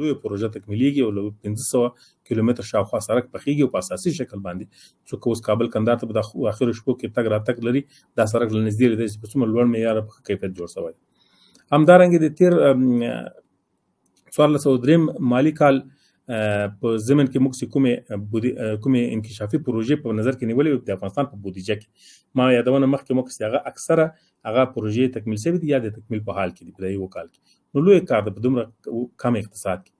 لویه پروژه تکمیلیږي او له 500 کیلومتر شاوخوا سړک پخیږي او په اساسي شکل باندې څوک اوس کابل کندهار ته په اخرو شپو کې تګ راتګ لري، دا سړک له نږدې لیدلی چې په څومره لوړ معیار په ښه کیفیت جوړ شوی. همدارنګه د تېر 1403 مالي کال په ضمن کې موږ چې کومې انکشافي پروژې په نظر کې نیولې وې د افغانستان په بودیجه کې، ما یادونه مخکې موږ چې هغه اکثره هغه پروژې تکمیل شوې دي یا د تکمیل په حال کې دي په یو کال کې. نو لوی کار ده په دومره کم اقتصاد کې.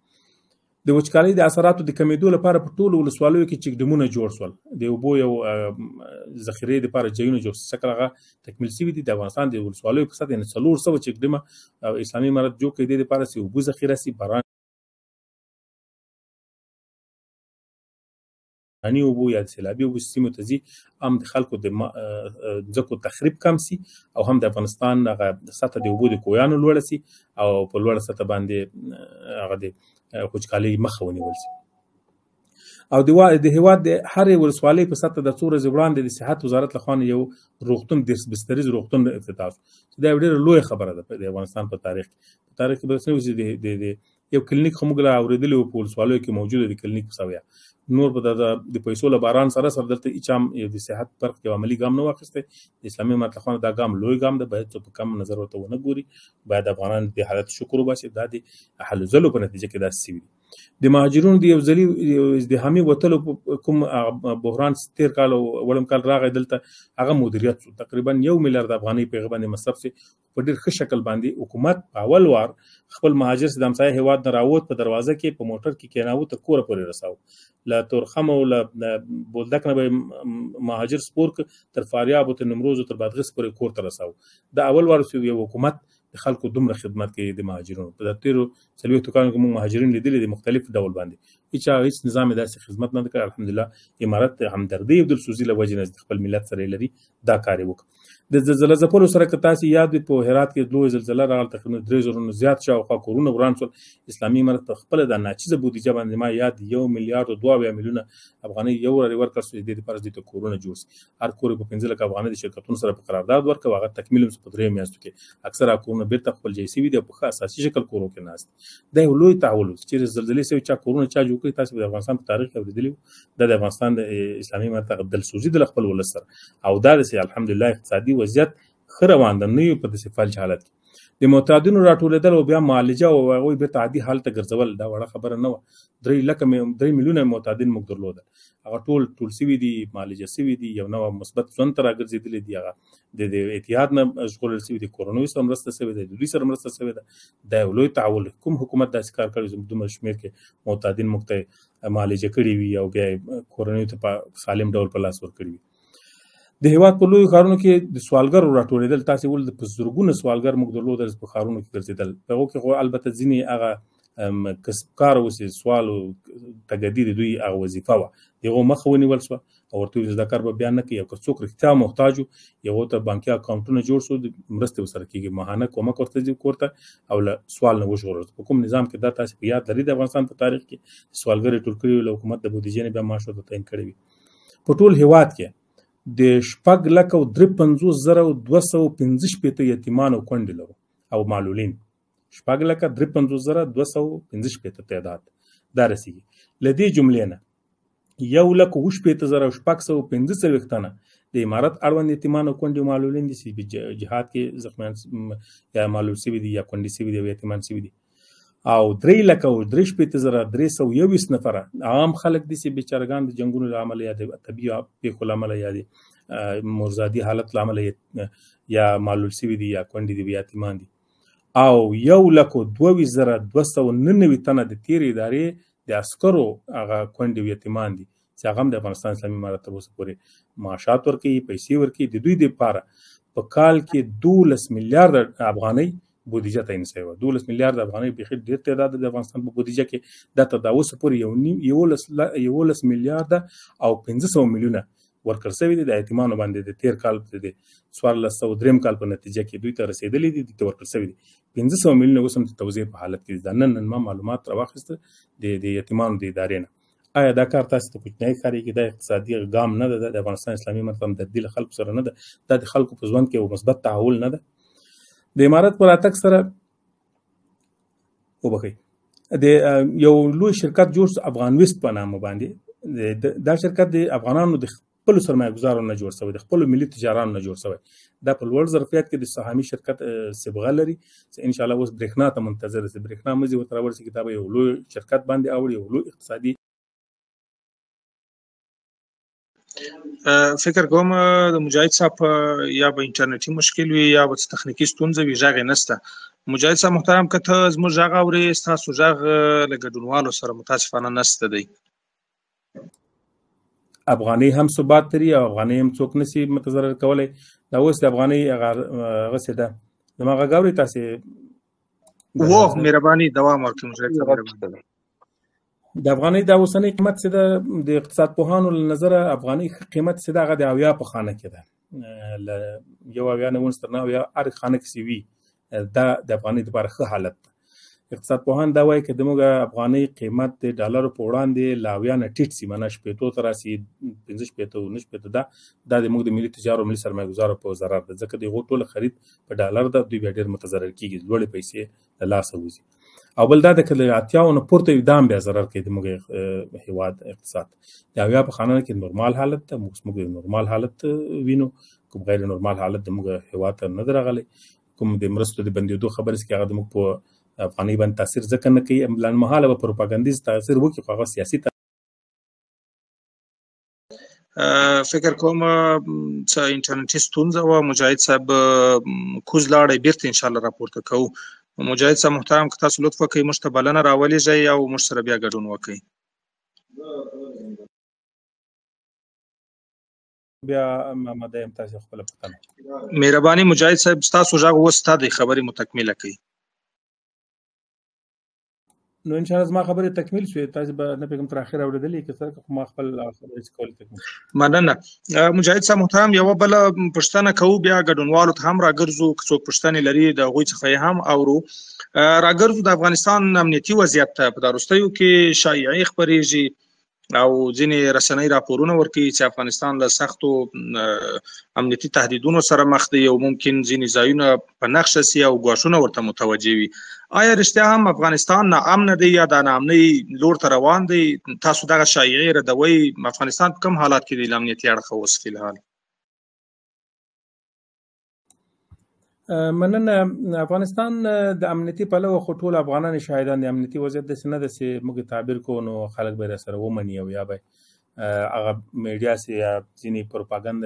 د وچکالۍ د اثراتو د کمېدو لپاره په ټولو ولسوالیو کې چک ډمونه جوړ شول، د اوبو یو ذخیرې لپاره ځایونه جوړ شول، شکل هغه تکمیل شوي دي. د افغانستان د ولسوالیو په سطح یعنې 400 چک ډمه اسلامي امارت جوړ کړي، دې لپاره چې اوبه ذخیره شي، باراني اوبو یا د سیلابي اوبو سیمو ته ځي، هم د خلکو د ځمکو تخریب کم سي او هم د افغانستان هغه سطح د اوبو د کویانو لوړه سي او په لوړه سطح باندې هغه د وچکالۍ مخه ونیول سي. او د هیواد د هرې ولسوالۍ په سطح د څو ورځې وړاندې د صحت وزارت لخوا یو روغتون، 30 بستریز روغتون افتتاح شو، چې دا یو ډېره لویه خبره ده د افغانستان په تاریخ کې. په تاریخ کې به څه وي چې د یو کلینیک خو موږ لا اورېدلی و په ولسوالیو کې موجود دی کلینیک په سویه، نور به د پیسو له باران سره سره دلته هیچا هم د صحت برخه کې عملي ګام نه و اخیستی. د اسلامي امارت لخوا دا ګام لوی ګام دی، باید څوک په کم نظر ورته ونه ګوري، باید افغانان د حالت شکر وباسي. دا د هلو ځلو په نتیجه کې داسې شوي دي. د مهاجرینو د یو ځلي ازدحامي وتلو کوم بحران تېر کال او وړم کال راغی دلته، هغه مدیریت شو. تقریبا 1 میلیارد افغانۍ په هغه باندې مصرف شي. په ډېر ښه شکل باندې حکومت په اول وار خپل مهاجر چې د همسایه هېواد نه راووت، په دروازه کې په موټر کې کېناوه، تر کوره پورې رساوه. له تورخم او له بولدک نه به مهاجر سپور کړ، تر فاریاب او تر نیمروز او تر بادغیس پورې کور ته رساوه. دا اول وار چې یو حکومت د خلکو دومره خدمت کوي د مهاجرینو. په تېرو 40 کالو کې موږ مهاجرین لیدلي دي مختلف ډول باندې، هیچا هیڅ نظام یې داسې خدمت نه دی کړی. الحمدلله امارت همدردي او دلسوزي له وجې نه خپل ملت سره یې لري، دا کار یې وکړ. د زلزله ځپلو سره که تاسې یاد وي، په هرات کې لویه زلزله راغله، تقریبا 3000 نه زیات شاوخوا کورونه وران شول. اسلامي امارت په خپله دا ناچیزه بودیجه باندې ما یاد 1 میلیارد او 72 میلیونه افغانۍ یو ورې ورکړ شو، د دې لپاره چې دې ته کورونه جوړ شي. هر کور یې په 5 لکه افغانۍ د شرکتونو سره په قرارداد ورکړ، هغه تکمیل هم په 3 میاشتو کې اکثره کورونه بېرته خپل ځای شوي دي او په ښه اساسي شکل کورو کې ناست دي. دا یو لوی تحول و چې چېرې زلزلې شوې، چا کورونه چا جوړ کړي، تاسې د افغانستان په تاریخ کې اورېدلي وو. دا د افغانستان د اسلامي امارت هغه دلسوزي ده له خپل ولس سره، او دا داسې الحمدلله اقتصادي وضعیت ښه روان ده، نه یو په داسې فلج حالت کې. د معتادینو راټولېدل او بیا معالجه او هغوی بېرته عادي حالت ته ګرځول دا وړه خبره نه وه. 3 میلیونه معتادین موږ درلودل، هغه ټول ټول سوي دي، معالجه سوي دي، یو نوع مثبت ژوند ته راګرځېدلي دي، هغه د اعتیاد نه ژغورل سوي دي، کورنیو سره مرسته سوې ده، د دوی سره مرسته سوې ده. دا یو لوی تحول. کوم حکومت داسې کار کړی چې دومره شمېر کې معتادین موږ ته معالجه کړي وي او بیا یې کورنیو ته په سالم ډول په لاس ورکړي وي. د هیواد په لویو ښارونو کې د سوالګرو راټولېدل، تاسې ولید په زرګونه سوالګر موږ درلودل په ښارونو کې ګرځېدل. په هغو کې خو البته ځینې هغه کسبکار و چې سوال او تګدي د دوی هغه وظیفه وه، د هغو مخه ونیول شوه او ورته وویل چې دا کار به بیا نه کوي. او که څوک رښتیا محتاج و، هغو ته بانکي اکاونټونه جوړ شو، مرستې ورسره کېږي، ماهانه کومک ورته ځي کور ته او له سوال نه وژغورل. په کوم نظام کې دا تاسې په یاد لرئ د افغانستان په تاریخ کې سوالګر یې ټول کړي وي، له حکومت د بودیجې نه بیا معاش ورته تعین کړی وي. په ټول هیواد کې د 6,53,265 یتیمان او کونډې لرو او معلولین، 6,53,265 تعداد دا رسیږي. له دې جملې نه 1,68,645 تنه د امارت اړوند یتیمان او کونډې او معلولین دي چې په جهاد کې زخمیان یا معلول سوي دي یا کونډې سوي دي او یتیمان سوي دي، او 3,63,321 نفره عام خلک دي چې بیچارهګان د جنګونو له امله یا د طبیعي پېښو له امله یا د مرزادي حالت له امله یا معلول سوي دي یا کونډې دي یا یتیمان دي. او 1,22,299 تنه د تېرې ادارې د عسکرو هغه کونډې او یتیمان دي چې هغه هم د افغانستان اسلامي امارت تر اوسه پورې معاشات ورکوي، پیسې ورکوي. د دوی دپاره په کال کې 12 میلیارده افغانۍ بودیجه تعین شوې وه. 12 میلیارده افغانۍ بیخي ډېر تعداد د افغانستان په بودیجه کې. دا تر دا اوسه پورې یو نیم، 11 میلیارده او 500 میلیونه ورکړ شوي دي د یتیمانو باندې. د تېر کال د 1403 کال په نتیجه کې دوی ته رسېدلي دي، دوی ته ورکړ شوي دي 500 میلیونه اوس هم د توزیع په حالت کې دي. دا نن نن ما معلومات راواخیستل د یتیمانو د ادارې نه. آیا دا کار تاسو ته کوچنی ښکارېږي؟ دا اقتصادي ګام نه ده، دا د افغانستان اسلامي امارت همدردي له خلکو سره نه ده، دا د خلکو په ژوند کې یو مثبت تحول نه ده. د امارت په راتګ سره وبخښئ، د یو لوی شرکت جوړ شو، افغان ویست په نامه باندې. دا شرکت د افغانانو د خپلو سرمایه ګزارو نه جوړ شوی، د خپلو ملي تجارانو نه جوړ شوی. دا په لوړ ظرفیت کې د سهامي شرکت صبغه لري چې ان شاء الله اوس برېښنا ته منتظر ده، چې برېښنا مزي ورته راورسېږي، دا به یو لوی شرکت باندې اوړي، یو لوی اقتصادي. فکر کوم د مجاهد صاحب یا به انټرنیټي مشکل وي یا به څه تخنیکي ستونزه وي، غږ یې نشته. مجاهد صاحب محترم، که ته زموږ غږ اورې، ستاسو غږ له ګډونوالو سره متاسفانه نشته دی. افغانۍ هم ثبات لري او افغانۍ هم څوک نشي متضرر کولی. دا اوس د افغانۍ هغسې ده. زما غږ اورئ تاسې؟ وو، مهرباني دوام ورکړئ مجاهد صاحب، مهرباني. د افغانۍ دا اوسنۍ قیمت چې ده، د اقتصاد پوهانو له نظره افغانۍ ښه قیمت چې ده هغه د 70 په خانه کې ده، له 71 نه ونس تر 79 هر خانه کې چې وي، دا د افغانۍ دپاره ښه حالت ده. اقتصاد پوهان دا وایي که د موږ افغانۍ قیمت د ډالرو په وړاندې له 70 نه ټیټ سي، معنا 60 ته راسي، 65 69، دا د موږ د ملي تجارو ملي سرمایه ګزارو په ضرر ده، ځکه د هغو ټوله خرید په ډالر ده، دوی بیا ډېر متضرر کېږي، لوړې پیسې له لاسه وځي. او بل دا ده که له 80 نه پورته وي، دا هم بیا ضرر کوي د موږ هېواد اقتصاد. د 70 په خانه کې نورمال حالت ده، موږ نورمال حالت وینو، کوم غیر نورمال حالت د موږ هېواد ته نه دی راغلی. کوم د مرستو د بندېدو خبرې چې هغه د موږ په افغانۍ باندې تاثیر ځکه نه کوي، لنډمهاله به پروپاګندیز تاثیر وکړي، خو هغه سیاسي فکر کوم څه انټرنیټي ستونزه وه. مجاهد صاحب کوز لاړی، بیرته انشاءالله راپورته کوو. مجاهد صاحب محترم، که تاسو لطف وکړئ موږ ته بلنه راولېږئ او موږ سره بیا ګډون وکړئ. بیا آماده یم تاسو خپله پوښتنه. مهرباني مجاهد صاحب، ستاسو غږ اوس ستا دی، خبرې مو تکمیله کړئ. نو ان شاء الله زما خبرې تکمیل شوې، تاسو به نه پوهېږم تر اخره اورېدلې که څه، خو ما خپل خبرې چې کولې تکمیل شوې. مننه مجاهد صاحب محترم، یوه بله پوښتنه کوو، بیا ګډونوالو ته هم راګرځو، که څوک پوښتنې لري د هغوی څخه یې هم اورو. راګرځو د افغانستان امنیتي وضعیت ته. په دا وروستیو کې شایعې خپرېږي او ځینې رسنۍ راپورونه ورکوي چې افغانستان له سختو امنیتي تهدیدونو سره مخ دی او ممکن ځینې ځایونه په نښه سي او ګواښونه ورته متوجه وي. آیا رښتیا هم افغانستان ناامنه دی یا دا ناامنۍ لور ته روان دی؟ تاسو دغه شایعې ردوئ؟ افغانستان په کوم حالت کې دی له امنیتي اړخه اوس فی الحال؟ مننه. افغانستان د امنیتي پلوه خو ټول افغانان شاهدان دي. امنیتي وضعیت داسې نه ده چې موږ تعبیر کوو نو خلک به راسره ومني او یا به هغه میډیا سي یا ځینې پروپاګند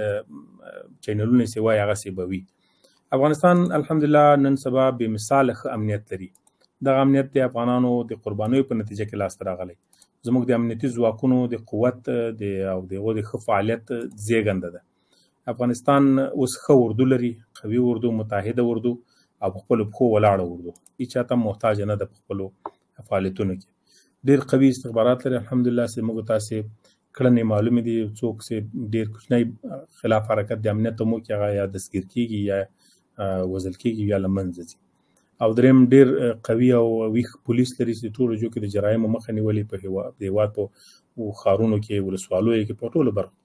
چینلونه سي وایي هغسې به وي. افغانستان الحمدلله نن سبا بې مثاله ښه امنیت لري. دغه امنیت د افغانانو د قربانیو په نتیجه کې لاسته راغلی، زموږ د امنیتي ځواکونو د قوت او د هغو د ښه فعالیت زیږنده ده. افغانستان اوس ښه اردو لري، قوي اردو، متحده اردو او په خپلو پښو ولاړه اردو، هیچا ته محتاج نه ده په خپلو فعالیتونو کې. ډېر قوي استخبارات لري الحمدلله، چې موږ تاسې کړنې معلومې دي، څوک چې ډېر کوچنی خلاف حرکت د امنیت مو کې هغه یا دستګیر کېږي یا وزل کېږي یا له منځه ځي. او دریم ډېر قوي او ویښ پولیس لري چې ټولو جو کې د جرایمو مخه نیولې، په د هېواد په ښارونو کې، ولسوالیو کې، په ټولو برخو.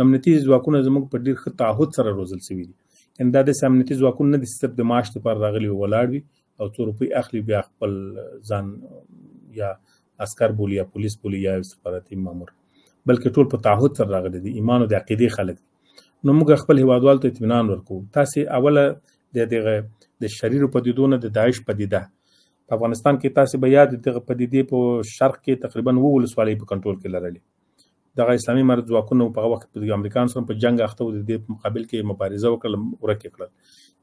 امنیتي ځواکونه زموږ په ډېر ښه تعهد سره روزل شوي دي. یعنې دا داسې امنیتي ځواکونه نه دي چې صرف د معاش لپاره راغلي ولاړ وي او څو روپۍ اخلي بیا خپل ځان یا عسکر بولي یا پولیس بولي یا استخباراتي مامور، بلکې ټول په تعهد سره راغلي دي، ایمان او د عقیدې خلک دي. نو موږ خپل هیوادوالو ته اطمینان ورکوو، تاسې اوله د دغه د شریرو پدیدو نه د داعش پدیده په افغانستان کې تاسې به یاد دغه پدیدې په شرق کې تقریبا 7 ولسوالۍ په کنټرول کې لرلې. دغه اسلامي امارت ځواکونه په هغه وخت کې د امریکایانو سره په جنګ اخته وو، د دې په مقابل کې مبارزه وکړه، ورک یې کړل.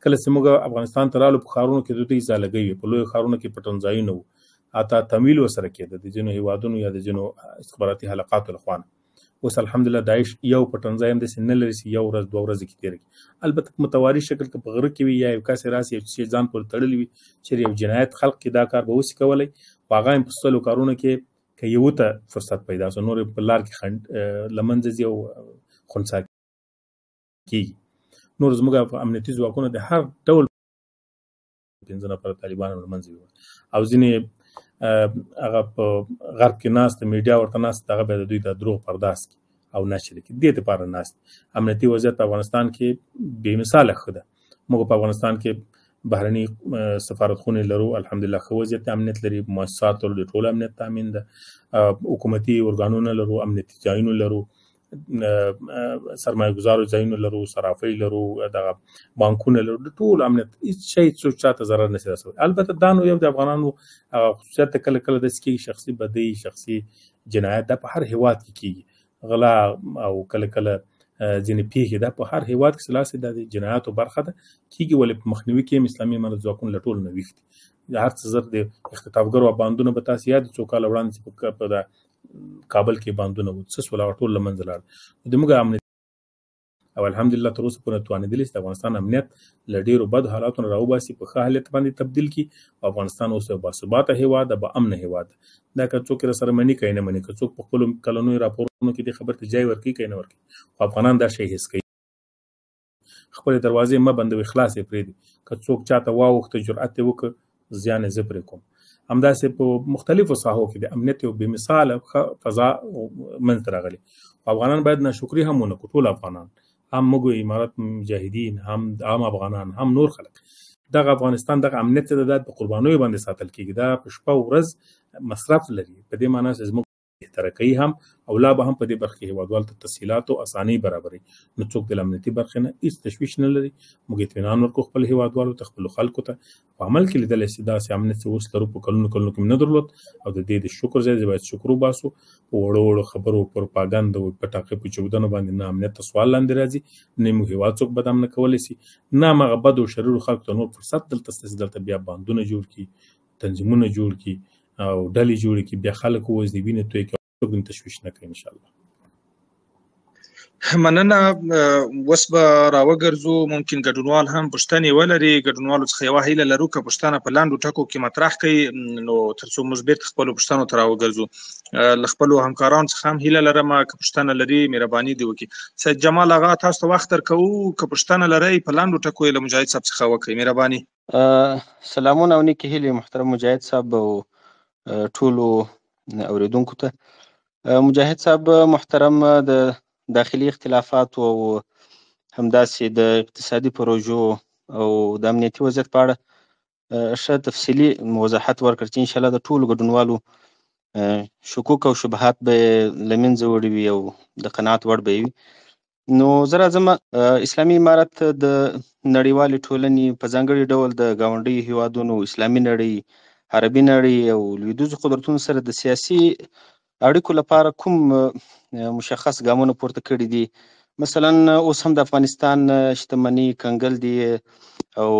کله چې موږ افغانستان ته رالو په ښارونو کې د دوی ځالګۍ وې، په لویو ښارونو کې پټنځایونه وو، حتی تمویل ورسره کېده د ځینو هیوادونو یا د ځینو استخباراتي حلقاتو له خوا نه. اوس الحمدلله داعش یو پټنځای هم داسې نه لري چې یو ورځ دوه ورځې کې تېره کړي. البته په متواري شکل که په غره کې وي یا یو کس راسي یو څه ځان پورې تړلی وي، چېرې یو جنایت خلق کې دا کار به وسي کولی، خو هغه هم په 100 کارونو کې که یو ته فرصت پیدا شو نور په لار کې خنډ له منځه ځي او خنثی کېږي. نور زموږ امنیتي ځواکونه د هر ډول 5 نفره طالبانو له منځه یوړل او ځینې هغه په غرب کې ناست میډیا ورته ناست، هغه به د دوی د دروغ پرداس کړي او نشر کړي. دې لپاره ناست. امنیتي وضعیت په افغانستان کې بې مثاله ښه ده. موږ په افغانستان کې بهرني سفارتخونې لرو، الحمدلله ښه وضعیت امنیت لري، مؤسسات لرو، د ټولو امنیت تامین ده، حکومتي ارګانونه لرو، امنیتي ځایونه لرو، سرمایه ګزارو ځایونه لرو، صرافۍ لرو، دغه بانکونه لرو، د ټولو امنیت هیڅ شی څوک چاته ضرر نشي رسولی. البته دا نو یو د افغانانو هغه خصوصیت ده، کله کله داسې کېږي شخصي بدۍ، شخصي جنایت دا په هر هیواد کې کېږي، غلا او کله کله ځینې پیښې دا په هر هیواد کې سلاسي د جنایاتو برخه ده کېږي، ولې په مخنیوي کې هم اسلامي امارت ځواکونه له ټولو نه ویښ دي. هر څه زر د اختطافګرو باندونه به تاسو یاد څو کاله وړاندې چې په کابل کې باندونه وو، څه سول، هغه ټول له منځه لاړل. د موږ امنیت او الحمدلله تر اوسه پورې توانېدلی چې د افغانستان امنیت له ډېرو بدو حالاتو نه راوباسي، په ښه حالت باندې تبدیل کړي. او افغانستان اوس یو باثباته هېواد ده، باامنه هېواد ده. دا که څوک یې راسره مني که یې نه مني، که څوک په خپلو کلنیو راپورونو کې دې خبرې ته جای ورکوي که یې نه ورکوي، خو افغانان دا شی حس کوي. خپلې دروازې مه بندوي، خلاصې پرېږدي. که څوک چاته واوښته، جرأت یې وکړ، زیان یې زه پرې کوم. همداسې په مختلفو ساحو کې د امنیت یو بې مثاله ښه فضا منځته راغلې. خو افغانان باید ناشکري هم ونه کړو، ټول افغانان، هم موږ امارت مجاهدین، هم عام افغانان، هم نور خلک. دغه افغانستان دغه امنیت چې ده په قربانیو باندې ساتل کېږي، دا په شپه ورځ مصرف لري. په دې معنی چې زموږ بهتره کوي هم او لا به هم په دې برخه کې هېوادوال ته تسهیلات او اسانۍ برابروي. نو څوک د امنیتي برخې نه هیڅ تشویش نه لري. موږ اطمینان ورکړو خپل هېوادوالو ته، خپلو خلکو ته. په عمل کې لیدلی شي داسې امنیت چې اوس لرو په کلونو کلونو کې نه درلود، او د دې د شکر ځای دی، باید شکر وباسو. په وړو وړو خبرو، پروپاګند او پټاقې په چاودنو باندې نه امنیت ته سوال لاندې راځي، نه موږ هېواد څوک بدامنه کولی شي، نه هم هغه بدو شریرو خلکو ته نور فرصت دلته شته چې دلته بیا باندونه جوړ کړي، تنظیمونه جوړ کړي او ډلې جوړې کړي، بیا خلک ووژني، وینې توی کړي، څوک دې تشویش نه کوي ان شاء الله. مننه. اوس به راوګرځو، ممکن ګډونوال هم پوښتنې ولري. ګډونوالو څخه یوه هیله لرو که پوښتنه په لنډو ټکو کې مطرح کړئ، نو ترڅو موږ بیرته خپلو پوښتنو ته راوګرځو. له خپلو همکارانو څخه هم هیله لرم که پوښتنه لري مهرباني دې وکړي. سید جمال آغا تاسو ته وخت درکوو، که پوښتنه لرئ په لنډو ټکو یې له مجاهد صاحب څخه وکړئ، مهرباني. سلامونه او نیکې هیلې محترم مجاهد صاحب او ټولو اوریدونکو ته. مجاهد صاحب محترم، د داخلي اختلافاتو او همداسې د اقتصادي پروژو او د امنیتي وضعیت په اړه ښه تفصیلي وضاحت ورکړ چې انشاءالله د ټولو ګډونوالو شکوک او شبهات به یې له منځه وړي وي او د قناعت وړ به یې وي. نو زه راځم، اسلامي امارت د نړیوالې ټولنې په ځانګړي ډول د ګاونډیو هیوادونو، اسلامي نړۍ، عربي نړۍ او لویدیځو قدرتونو سره د سیاسي اړیکو لپاره کوم مشخص ګامونه پورته کړي دي؟ مثلا اوس هم د افغانستان شتمنۍ کنګل دي او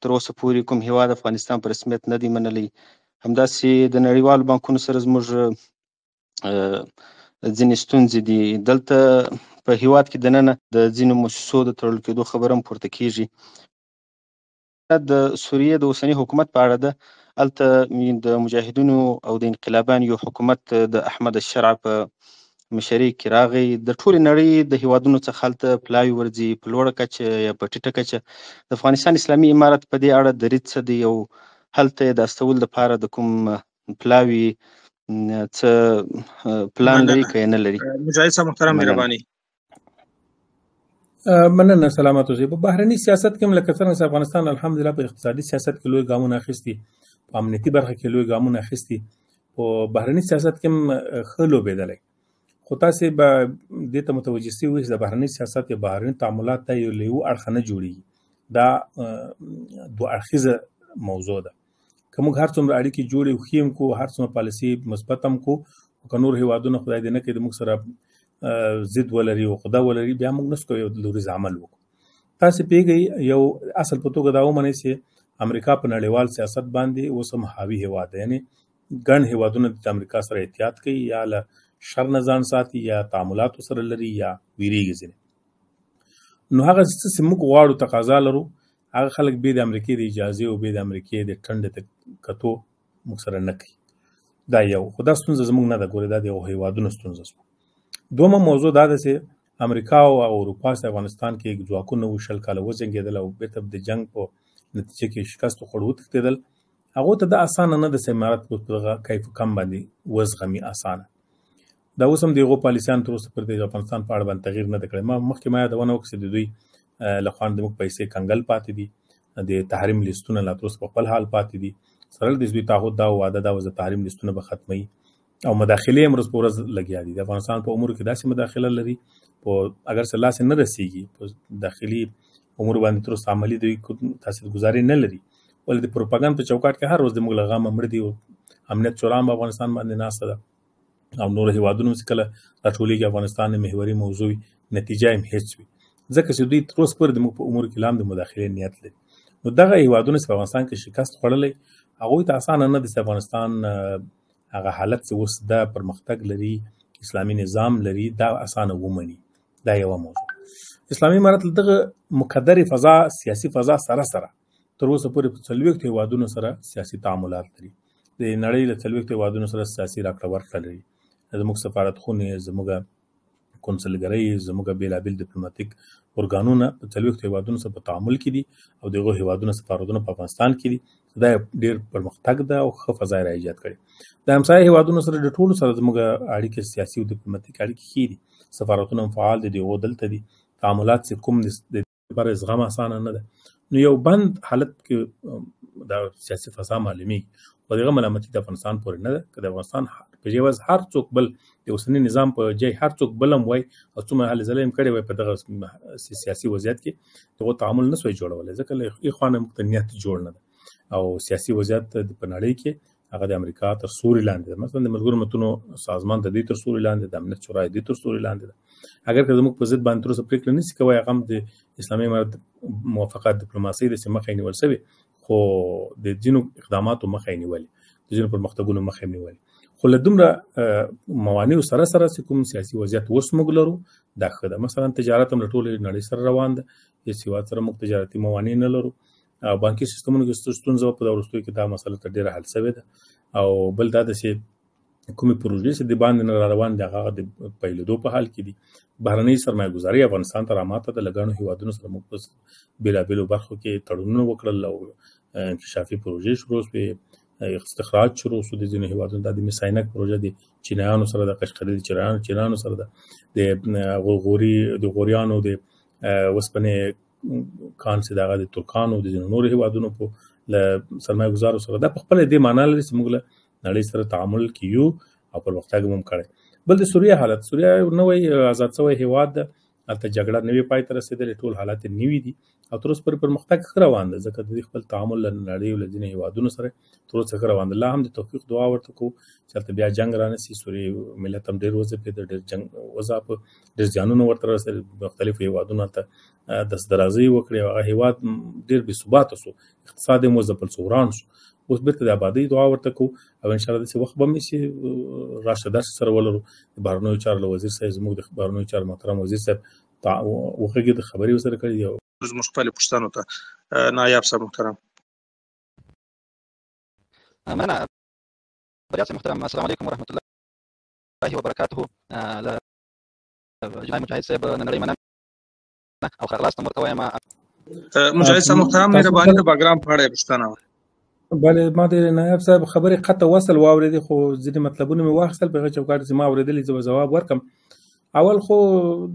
تر اوسه پورې کوم هیواد افغانستان په رسمیت نه دی منلی. همداسې د نړیوالو بانکونو سره زموږ ځینې ستونزې دي. دلته په هیواد کې دننه د ځینو موسسو د تړل کېدو خبره هم پورته کیږي. د سوریې د اوسني حکومت په اړه ده، هلته د مجاهدینو او د انقلابیانو یو حکومت د احمد الشرع په مشرۍ کې راغی. د ټولې نړۍ د هیوادونو څخه هلته پلاوي ورځي په لوړه کچه یا په ټیټه کچه. د افغانستان اسلامي امارت په دې اړه دریځ څه دی او هلته یې د استولو لپاره د کوم پلاوي څه پلان لري که یې نه لري؟ مجاهد صاحب محترم مهرباني. مننه، سلامت اوسئ. په بهرني سیاست کې هم لکه څنګه چې افغانستان الحمدلله په اقتصادي سیاست کې لوی ګامونه اخیستي، په امنیتي برخه کې لوی ګامونه اخیستي، په بهرني سیاست کې هم ښه لوبېدلی. خو تاسې به دې ته متوجه سوي وئ چې د بهرني سیاست یا بهرني تعاملات دا یو له یو اړخه نه جوړېږي، دا دوه اړخیزه موضوع ده. که موږ هر څومره اړیکې جوړې او ښې هم کړو، هر څومره پالیسي مثبت هم کړو، خو که نور هیوادونه خدای دې نه کړي د موږ سره ضد ولري او عقده ولري، بیا موږ نسو کولی یو لوریز عمل وکړو. تاسې پوهېږئ یو اصل په توګه دا ومنئ چې امریکا په نړیوال سیاست باندې اوس هم حاوي هیواد دی، یعنې ګڼ هیوادونه د امریکا سره احتیاط کوي، یا له شر نه ځان ساتي، یا تعاملات سره لري، یا ویریږي ځینې. نو هغه څه چې موږ غواړو تقاضا لرو، هغه خلک بې د امریکې د اجازې او بې د امریکې د ټنډې ته کتو موږ سره نه کوي. دا یو، خو دا ستونزه زموږ نه ده، ګورې دا د یو هیوادونو ستونزه شوه. دومه موضوع دا ده چې امریکا او اروپا چې افغانستان کې ځواکونه وو، 20 کاله وجنګېدل او بېرته د جنګ په نتیجه کې شکست وخوړ، وتښتېدل. هغو ته دا اسانه نه ده چې امارت په دغه کیف کم باندې وزغمي اسانه. دا اوس هم د هغو پالیسیان تر اوسه پورې د افغانستان په اړه باندې تغییر نه دی کړی. ما مخکې ما یادونه وکړه چې د دوی له خوا د موږ پیسې کنګل پاتې دي، د تحریم لیستونه لا تر اوسه په خپل حال پاتې دي. سره له دې چې دوی تعهد دا او وعده دا وه چې تحریم لیستونه به ختموي او مداخلې هم ورځ په ورځ لګیا دي. د افغانستان په امور کې داسې مداخله لري، په اګر څه لاس نه رسیږي، په داخلي امور باندې تر اوسه عملي دوی تاثیرګذاري نه لري، ولې د پروپاګند په چوکاټ کې هر ورځ د موږ له غمه مړه دي. امنیت شورا هم افغانستان باندې ناسته ده او نور هیوادونو چې کله راټولېږي افغانستان محوري موضوع وي، نتیجه هم هیڅ وي، ځکه چې دوی تر اوسه پورې د موږ په امور کې لا هم د مداخلې نیت لري. نو دغه هیوادونه چې په افغانستان کې شکست خوړلی، هغوی ته اسانه نه ده چې افغانستان هغه حالت چې اوس دا پرمختګ لري، اسلامي نظام لري، دا اسانه ومني. دا یوه موضوع. اسلامي امارت له دغه مکدرې فضا، سیاسي فضا سره سره تر اوسه پورې په 40 هیوادونو سره سیاسي تعاملات لري، د نړۍ له 40 هیوادونو سره سیاسي راکړه ورکړه لري. زموږ سفارتخونې، زموږ کنسلګرۍ، زموږ بېلابېل دیپلوماتیک ارګانونه په 40 هیوادونو سره په تعامل کې دي او د هغو هیوادونو سفارتونه په افغانستان کې دي. دا ډېر پرمختګ ده او ښه فضا یې را ایجاد کړې. د همسایه هیوادونو سره د ټولو سره زموږ اړیکې سیاسي او دیپلوماتیک اړیکې ښې دي، سفارتونه هم فعال دي، د هغو دلته دي، تعاملات چې کوم د لپاره زغم اسانه نه ده. نو یو بند حالت کې دا سیاسي فضا معلومیږي، خو دغه ملامتي د افغانستان پورې نه ده. که د افغانستان په جواز هر څوک بل د اوسني نظام په جای هر څوک بل هم وای او څومره هلې ځلې هم کړې وای په دغه سیاسي وضعیت کې دغه تعامل نه سوای جوړولی، ځکه له اخوانه موږ ته نیت جوړ نه ده. او سیاسي وضعیت په نړۍ کې هغه د امریکا تر سوري لاندې ده. مثلا د ملګرو ملتونو سازمان د دوی تر سوري لاندې ده، امنیت شورا د دوی تر سوري لاندې ده. اګر که زموږ په ضد باندې تر اوسه پرېکړه نه سي کوی، هغه هم د اسلامي امارت موافقه دیپلوماسۍ د سي مخه یې نیول شوې، خو د ځینو اقداماتو مخه یې نیولې، د ځینو پرمختګونو مخه یې نیولې. خو له دومره موانعو سره سره چې کوم سیاسي وضعیت اوس موږ لرو دا ښه ده. مثلا تجارت هم له ټولې نړۍ سره روان ده، هېڅ هېواد سره موږ تجارتي موانع نه لرو. او بانکي سیستمونو کې ستونزه وه، په دا وروستیو کې دا مسله تر ډېره حل شوې ده. او بل دا ده چې کومې پروژې چې د باندې نه را روان دي هغه د پیلېدو په حال کې دي. بهرنۍ سرمایه ګذاري افغانستان ته راماته ده، له ګڼو هېوادونو سره موږ په بېلابېلو برخو کې تړونونه وکړل او انکشافي پروژې شروع شوې، استخراج شروع شو د ځینو هېوادونو. دا د میساینک پروژه د چینایانو سره ده، قشقري د چینایانو سره ده، د غوري د غوریانو د وسپنې کان چې دغه د ترکانو د ځینو نورو هېوادونو په له سرمایه ګذارو سره ده. په خپله دې معنا لري چې موږ له نړۍ سره تعامل کې یو او پرمختګ مو هم کړی. بل د سوریې حالت، سوریه یو نوی آزاد شوی هېواد ده، هلته جګړه نوې پای ته رسېدلې، ټول حالت یې نوي دي او تر اوسه پورې پرمختګ ښه روان دی، ځکه د دوی خپل تعامل له نړۍ او له ځینو هېوادونو سره تر اوسه ښه روان دی. لا هم د توفیق دعا ورته کوو چې هلته بیا جنګ رانه سي. سوریې ملت هم ډېر وځپېده، ډېر جنګ وځاپه، ډېر زیانونه ورته رسېدل، مختلفو هېوادونو هلته دست درازۍ وکړې او هغه هېواد ډېر بې ثباته سو، اقتصاد یې هم وځپل سو، وران سو. اوس بیرته د آبادۍ دعا ورته کوو او انشاءالله داسې وخت به هم شي راشه درشه سره ولرو. د بهرنیو چارو له وزیر صاحب، زموږ د بهرنیو چارو محترم وزیر صاحب وغږېده، خبرې ورسره کړې دي. زموږ خپلې پوښتنو ته نایاب صاحب محترم. مننه بریا صاحب محترم. السلام علیکم ورحمت الله وبرکاته. له جناب مجاهد صاحب نړۍ مننه او ښه راغلاست هم ورته وایم. مجاهد صاحب محترم، مهرباني د باګرام په اړه یې پوښتنه وه. بله، ما د نایاب صاحب خبرې قطع وصل واورېدې، خو ځینې مطلبونه مې واخیستل په هغه چوکاټ چې ما اورېدلې زه به ځواب ورکړم. اول خو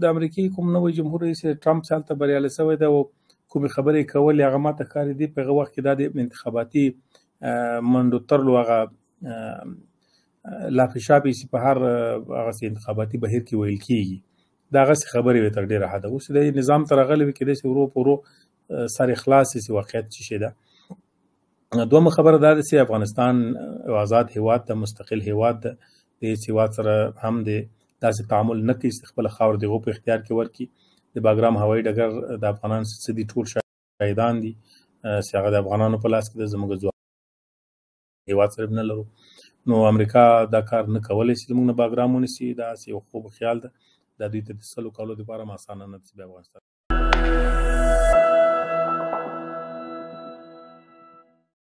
د امریکې کوم نوی جمهور رئیس ټرمپ چې هلته بریالی شوی دی او کومې خبرې یې کولې هغه ما ته ښکاري دی په هغه وخت کې دا د انتخاباتي منډو ترلو هغه لافې شاپې چې په هر هغسې انتخاباتي بهیر کې ویل کېږي، دا هغسې خبرې وې تر ډېره حده. اوس د نظام ته راغلی وي، کېدای شي ورو په ورو سر یې خلاص شي چې واقعیت څه شی ده. دومره خبره دا ده چې افغانستان یو آزاد هیواد ده، مستقل هیواد ده، د هیڅ هیواد سره هم د داسې تعامل نه کوي چې خپله خاوره د هغو په اختیار کې ورکړي. د باګرام هوایي ډګر د افغانان څه دي ټول شاهدان دي چې هغه د افغانانو په لاس کې ده، زموږ ځوان هیواد سره نه لرو. نو امریکا دا کار نه کولی شي زموږ نه باګرام ونیسي، دا هسې یو خوب خیال ده، دا دوی ته د 100 کالو دپاره هم اسانه نه ده چې بیا افغانستان